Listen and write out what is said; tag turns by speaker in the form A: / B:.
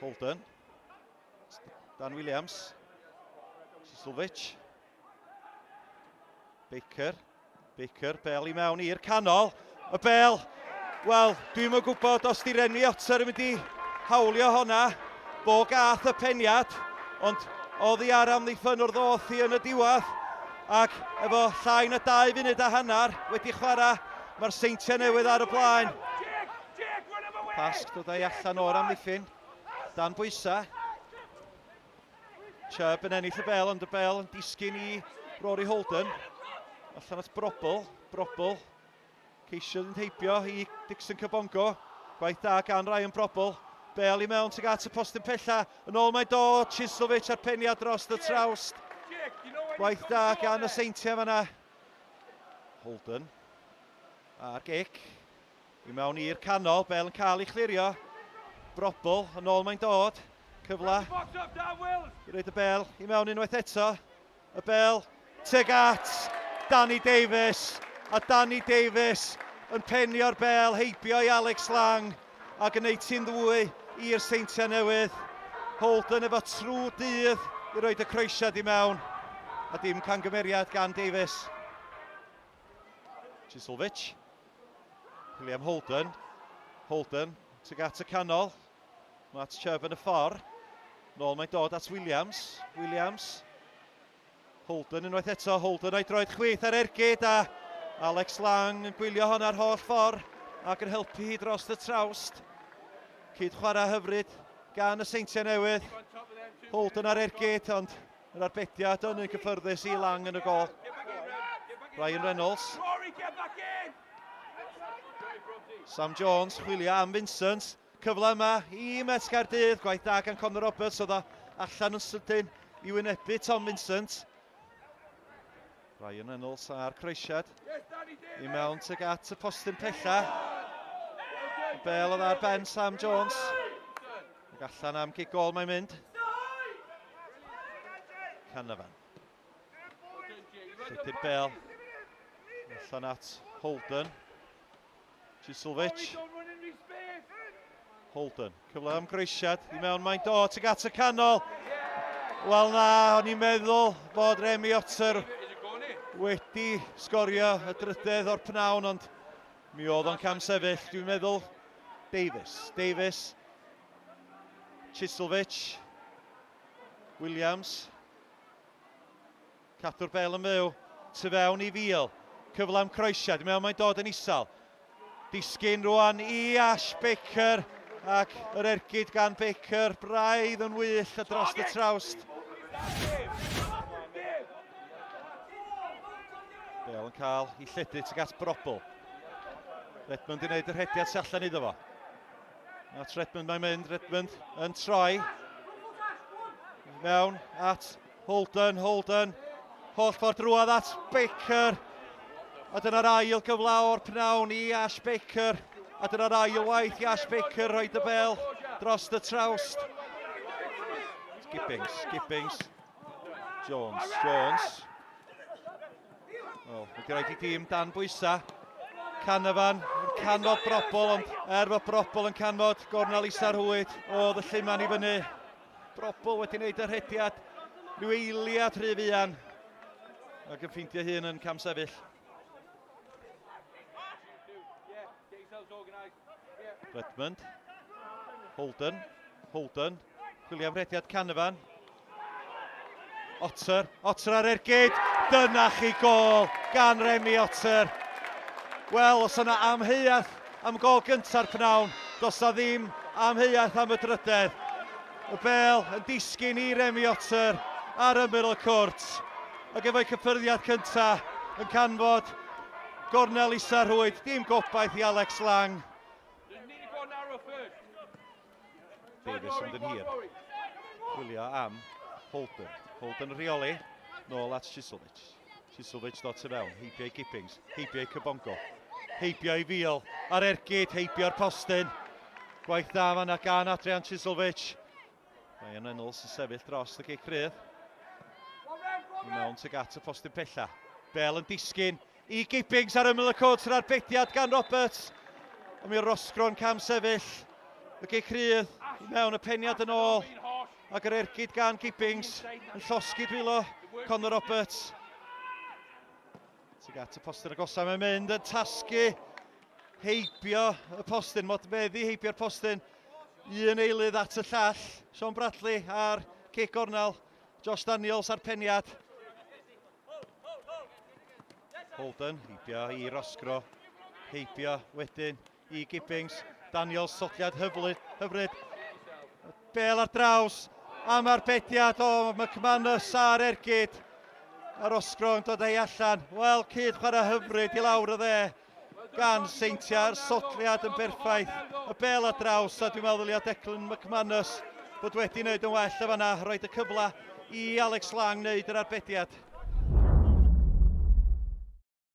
A: Holden. Dan Williams. Sisulvic. Baker. Baker, bel i mewn i'r canol. Y bel, wel, dwi'm yn gwybod os di Remy Otter yn mynd i hawlio honna. Bo gath y peniad, ond oddi ar amddiffynnwr ddoth hi yn y diwedd. Ac efo llai na 2 funud a hanner wedi chwarae, mae'r Seintiau Newydd ar y blaen. Pasg dod â'i allan o'r amddiffyn. Dan bwysau. Chubb yn ennill y bel, ond y bel yn disgyn i Rory Holden. Allan at Brobl. Brobl. Ceisio yn heibio i Dixon Kabongo. Gwaith da gan Ryan Brobl. Bel i mewn tuag at y postyn pella. Yn ôl mae dod. Chislovich ar peniad dros y trawst. Gwaith da gan y Seintiau fanna. Holden. A'r gic. I mewn i'r canol, bel yn cael ei chlirio. Brobl, yn ôl mae'n dod. Cyfle. I roed y bel i mewn unwaith eto. Y bel tuag at Danny Davies. A Danny Davies yn penio'r bel heibio i Alex Lang ac yn neud ti'n ddwy i'r Seintiau Newydd. Holden efo trw dydd i roed y croesiad i mewn. A dim cangymeriad gan Davies. Chislovich. William Holden. Holden tuag at y canol. Matt Chubb yn y ffordd. Nôl mae'n dod at Williams. Williams. Holden unwaith eto. Holden a'i droed chwith ar ergyd a Alex Lang yn gwylio hon ar holl ffordd ac yn helpu hi dros y trawst. Cyd chwarae hyfryd gan y Seintiau Newydd. Holden ar ergyd ond Yr arbediad yn un cyffyrddus i Lang yn y gol. Ryan Reynolds. Sam Jones chwilio am Vincent. Cyfle yma i Met Gaerdydd. Gwaith da gan Conor Roberts oedd o allan yn sydyn i wynebu Tom Vincent. Ryan Reynolds a'r croesiad i mewn tuag at y postyn pella. Y bel oedd ar ben Sam Jones. Ac allan am gic gol mae'n mynd. Canavan. Lledu'r bel. Allan at Holden. Chislovich. Holden. Cyfle am groesiad. I mewn mae'n dod tuag at y canol. Wel na, o'n i'n meddwl bod Remy Otter wedi sgorio y drydedd o'r pnawn, ond mi oedd o'n cam sefyll. Dwi'n meddwl Davies. Davies. Chislovich. Williams. Cadw'r bel yn fyw. Tu fewn i Fil. Cyfle am croesiad. Mewn mae'n dod yn isel. Disgyn rwan i Ash Baker. Ac yr ergyd gan Baker. Braidd yn wyllt a dros y trawst. Bel yn cael ei lledu tuag at Brobl. Redmond i wneud yr hediad sy allan iddo fo. At Redmond mae'n mynd, Redmond yn troi. Mewn at Holden, Holden. Holl ffordd drwodd at Baker. A dyna'r ail gyfle o'r pnawn i Ash Baker. A dyna'r ail waith i Ash Baker rhoi y bel dros y trawst. Gibbings, Gibbings. Jones, Jones. Wel, wedi rhaid i dîm dan bwysau. Canavan yn canfod Brobol, ond er fod Brobol yn canfod gornel isa'r hwyd, oedd y lluman i fyny. Brobol wedi gwneud y rhediad rhyw eiliad rhy fuan. Ac yn ffeindio hun yn camsefyll. Redmond. Holden. Holden. Chwilio am rediad Canavan. Otter. Otter ar ergyd. Dyna chi gol gan Remy Otter. Wel, os yna amheuaeth am gol gynta'r pnawn, does na ddim amheuaeth am y drydedd. Y bel yn disgyn i Remy Otter ar ymyl y cwrt. Ac efo'i cyffyrddiad cyntaf yn canfod gornel isa'r rhwyd. Dim gobaith i Alex Lang. Davies yn mynd yn hir. Chwilio am Holden. Holden yn rheoli. Nôl at Chislovich. Chislovich dod tu fewn. Heibio i Gibbings. Heibio i Kabongo. Heibio i Fiel. Ar ergyd, heibio'r postyn. Gwaith da fanna gan Adrian Chislovich. Ryan Reynolds yn sefyll dros y gic rydd. I mewn tuag at y postyn pella. Bel yn disgyn i Gibbings ar ymyl y cwrt, yr arbediad gan Roberts. A mi Rosgron cam sefyll. Y gic rhydd. Mewn y peniad yn ôl. Ac yr ergyd gan Gibbings yn llosgi dwylo Conor Roberts. Tuag at y postyn agosaf mae'n mynd yn tasgu heibio y postyn, modmeddu heibio'r postyn. Un eilydd at y llall, Sean Bradley ar cic gornel, Josh Daniels ar peniad. Holden, heibio i Roscro, heibio wedyn i Gibbings. Daniels, sodliad hyflyd, hyfryd. Bel ar draws, am arbediad o McManus ar ergyd. A Roscro yn dod ei allan. Wel, cyd chwarae hyfryd i lawr y dde gan Seintiau'r sodliad yn berffaith. Y bel ar draws, a dwi'n meddwl ddylia Declan McManus fod wedi wneud yn well y fanna, roed y cyfle i Alex Lang wneud yr arbediad.